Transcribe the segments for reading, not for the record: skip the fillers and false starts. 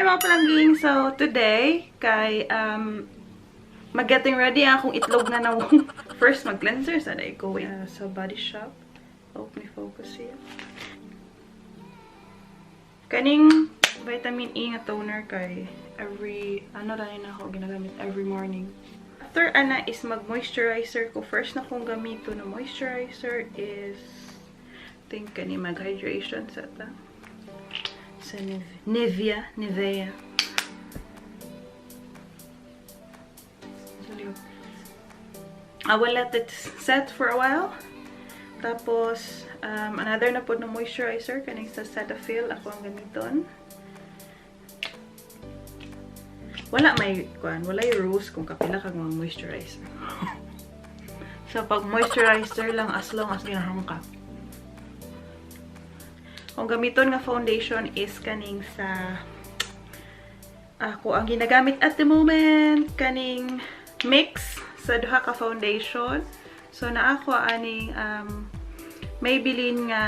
mga palangging. So, today, kay, mag-getting ready akong itlog na nawong. First, mag-cleanser. Sana I go sa Body Shop. Hope may focus here. Kaning vitamin E nga toner kay every, ano rin ako ginagamit every morning. After ana is mag-moisturizer ko. First na kong gamito na moisturizer is, think kani mag-hydration sa ta. Sa Nivea. Nivea. I will let it set for a while. Tapos, another na po na moisturizer, kaning sa Cetaphil, ako ang gamiton. Wala may, kuan, wala yung rules kung kapila kag mga moisturizer. So, pag moisturizer lang, as long as ginahang ka. Kung gamiton nga foundation is kaning sa, ako ang ginagamit at the moment, kaning mix sa duha ka foundation. So, naa ko aning Maybelline nga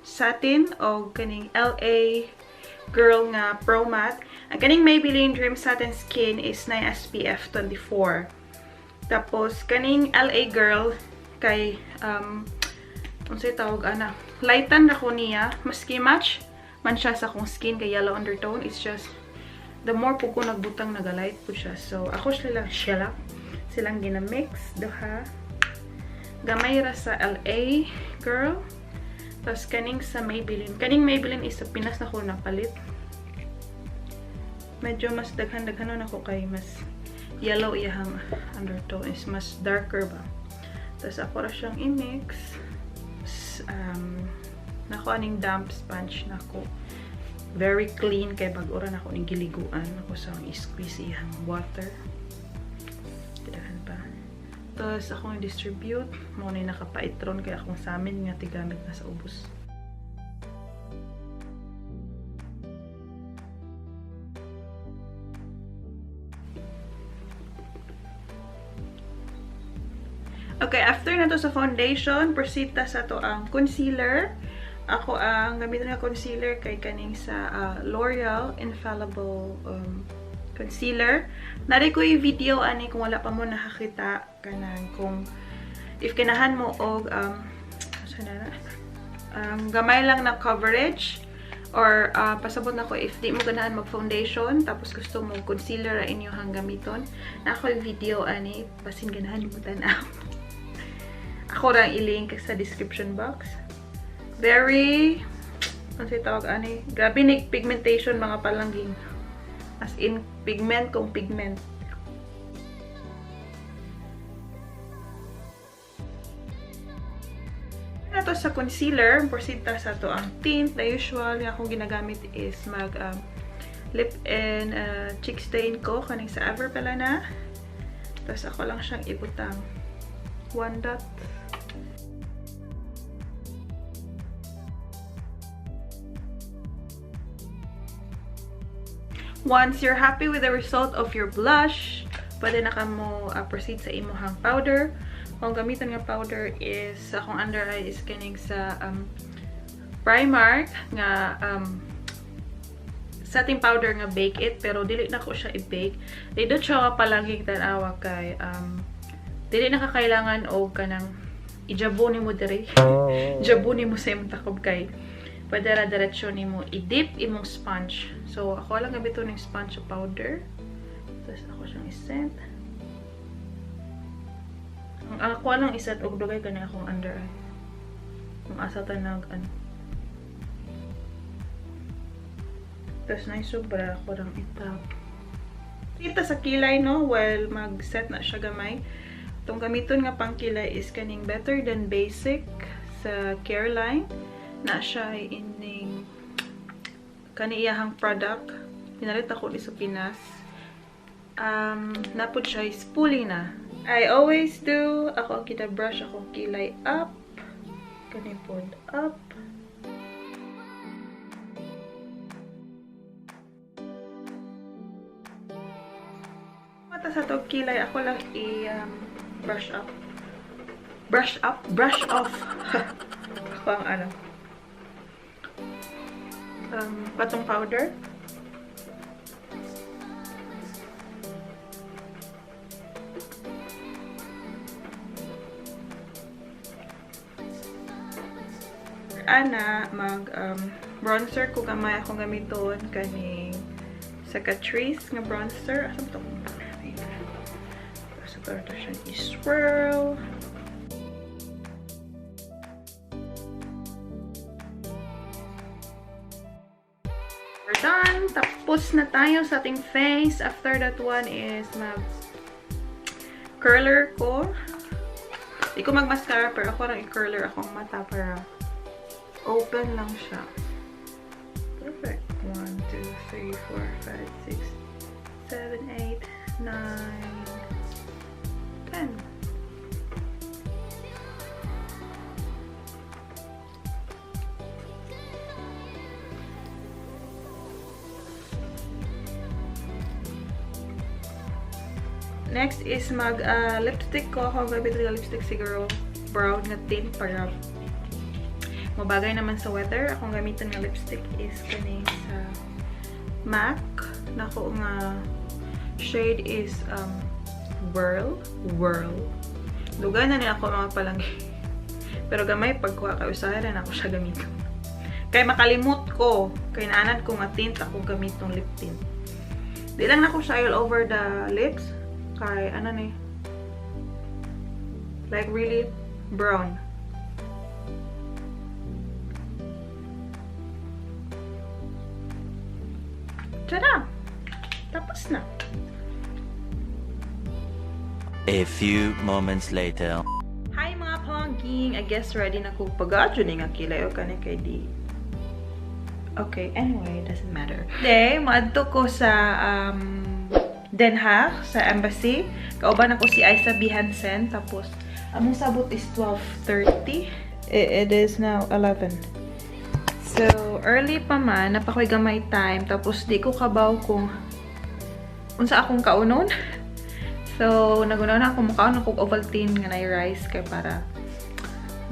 satin o kaning LA Girl nga Pro Matte. Ang kaning Maybelline Dream Satin Skin is 9 SPF 24. Tapos, kaning LA Girl kay, unsay tawag ana? Lightan na ko niya. Maski match man siya sa akong skin kay yellow undertone. It's just, the more po ko nagbutang nagalight po siya. So, ako silang ginamix duha. Gamay ra sa LA Girl. Tapos, kaning sa Maybelline. Kaning Maybelline is sa Pinas na ko napalit. Medyo mas daghan-daghanon ako kay mas yellow iyahang undertone. Is mas darker ba. Tapos, ako ra siyang i-mix. Nako aning damp sponge nako. Very clean kay bag-o ra nako ning giliguan. Ako sa i-squeeze iyang water. Daghan pa. Tapos, akong i-distribute. Mo ni nakapaitron kay akong samin nga tigamit na sa ubos. Okay, after na to sa foundation, proceed ta sa to ang concealer. Ako ang gamitin nga concealer kay kaning sa L'Oreal Infallible concealer. Nari ko yung video ani kung wala pa mo nakakita kanang kung if kinahan mo og gamay lang na coverage or pasabot na ko if di mo ganahan mag foundation tapos gusto mo concealer ra inyo hang gamiton. Na ako yung video ani basin ganahan mo tan-aw. Ako ra ang i-link sa description box. Very, ano siya tawag ani? Grabe ni pigmentation mga palangging. As in, pigment kung pigment. Na to sa concealer, proceed ta sa to ang tint. The usual nga akong ginagamit is mag lip and cheek stain ko kaning sa Everbella na. Tapos ako lang siyang ibutang one dot. Once you're happy with the result of your blush, pwede na ka mo proceed sa imuhang powder. Kung gamiton nga powder is, akong under eye is kaning sa Primark nga setting powder nga bake it, pero dili na ko siya i-bake. Dito siya palanging tan-awa kay dili na ka kailangan og kanang ijabo nimo diri. Ijabo nimo sa imong takob kay pwede ra diretso nimo i-dip imong sponge. So ako lang gamiton ning sponge sa powder. Tapos ako siyang i-set. Ang ako lang i-set og dugay kani akong under eye. Ang asa ta nag ano. Tapos na sobra ako lang itap. Kita sa kilay no while mag-set na siya gamay. Itong gamiton nga pangkilay is kaning Better Than Basic sa Careline. Na siya ining kaniyahang product. Pinalit ako ni sa Pinas. Napod siya spoolie na. I always do. Ako ang kita brush akong kilay up. Kanipod up. Mata sa to kilay ako lang i brush up. Brush up, brush off. Ako ang ano. Patong powder. After ana mag bronzer ko gamay akong gamiton kaning sa Catrice nga bronzer. Asa to? Asa to siya i-swirl. We're done. Tapos na tayo sa ating face. After that one is mag curler ko. Di ko mag-mascara pero ako lang i-curler akong mata para open lang siya. Perfect. 1, 2, 3, 4, 5, 6, 7, 8, 9, 10. Next is mag lipstick ko. Ako gamit ng lipstick siguro brown na tint para mabagay naman sa weather. Akong gamitin nga lipstick is kaning sa MAC. Nako nga shade is Whirl. Whirl. Dugay na ni ako mga palanggi. Pero gamay pagkuha kay usahay na ako siya gamiton. Kay makalimot ko. Kay naanad ko nga tint akong gamiton lip tint. Di lang nako siya all over the lips. Kay ano ni? Like really brown. Tada! Tapos na. A few moments later. Hi mga palangking! I guess ready na ko pag-adyo ni nga kilay o kani kay di. Okay, anyway, doesn't matter. Today, maadto ko sa Den Haag, sa embassy. Kauban ako si Aiza B. Hansen. Tapos, among sabot is 12:30. It is now 11. So, early pa man, napakoy gamay time. Tapos, di ko kabaw kung unsa akong kaunon. So, nagunaw na ako mukaon akong Ovaltine nga nay rice kay para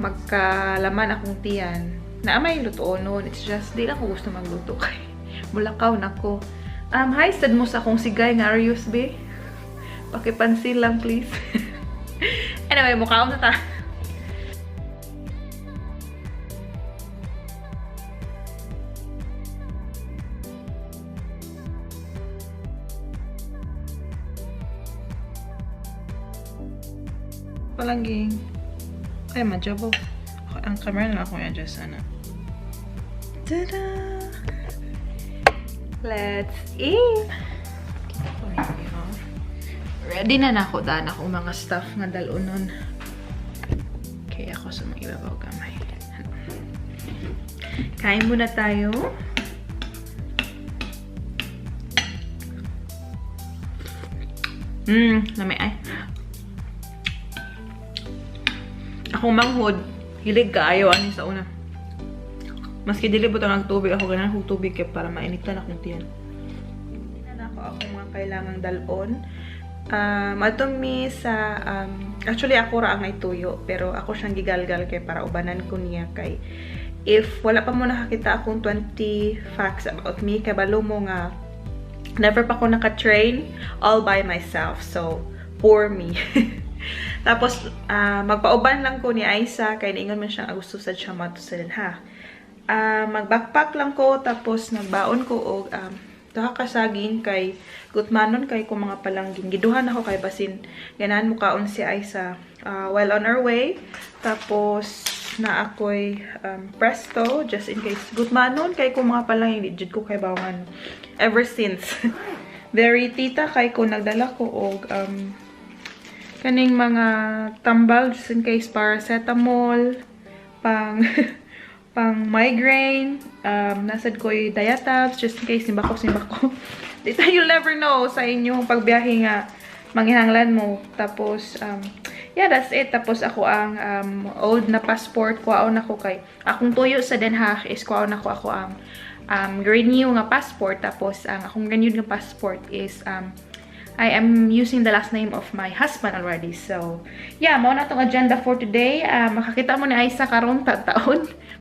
magkalaman akong tiyan. Naa may lutuon nun. It's just, di lang ko gusto magluto kay mulakaw na ko. Hi, sad mo sa akong sigay nga Arius, be. Pakipansin lang, please. Anyway, mukhaon na ta. Palangging. Ay, majabo. Okay, ang camera na ako i-adjust sana. Tada! Let's eat! Ready na nako daan akong mga stuff nga dalonon. Okay, ako sa mga ibabaw gamay. Kain muna tayo. Lami ay. Akong manghod, hilig kaayo ani sa una. Maski dili butang ang tubig, ako ganahan kog tubig kay para mainitan akong tiyan. Hindi na ako akong mga kailangang dalon. Adto mi sa, actually ako ra ang ituyo, pero ako siyang gigalgal kay para ubanan ko niya kay if wala pa mo nakakita akong 20 facts about me, kay balo mo nga never pa ko naka-train all by myself. So, poor me. Tapos, magpauban lang ko ni Aiza kay niingon man siyang gusto sad siya madto sa Den Haag. Mag-backpack lang ko, tapos nagbaon ko og duha ka saging kay gutmanon kay ko mga palangging. Giduhan ako kay basin ganahan mo kaon si Aiza while on our way. Tapos na ako'y presto just in case gutmanon kay ko mga palangging, di jud ko kay bawangan ever since. Very tita kay ko nagdala ko og kaning mga tambal just in case paracetamol pang pang migraine, nasad ko'y diatabs, just in case simbako. Dito, you'll never know sa inyong pagbiyahe nga manghihanglan mo. Tapos, yeah, that's it. Tapos ako ang old na passport, kuwaon ako kay, akong tuyo sa Den Haag is kuwaon ako, ako ang renew nga passport. Tapos, ang akong renewed nga passport is, I am using the last name of my husband already. So, yeah, mao na tong agenda for today. Makakita mo ni Aiza karon taon.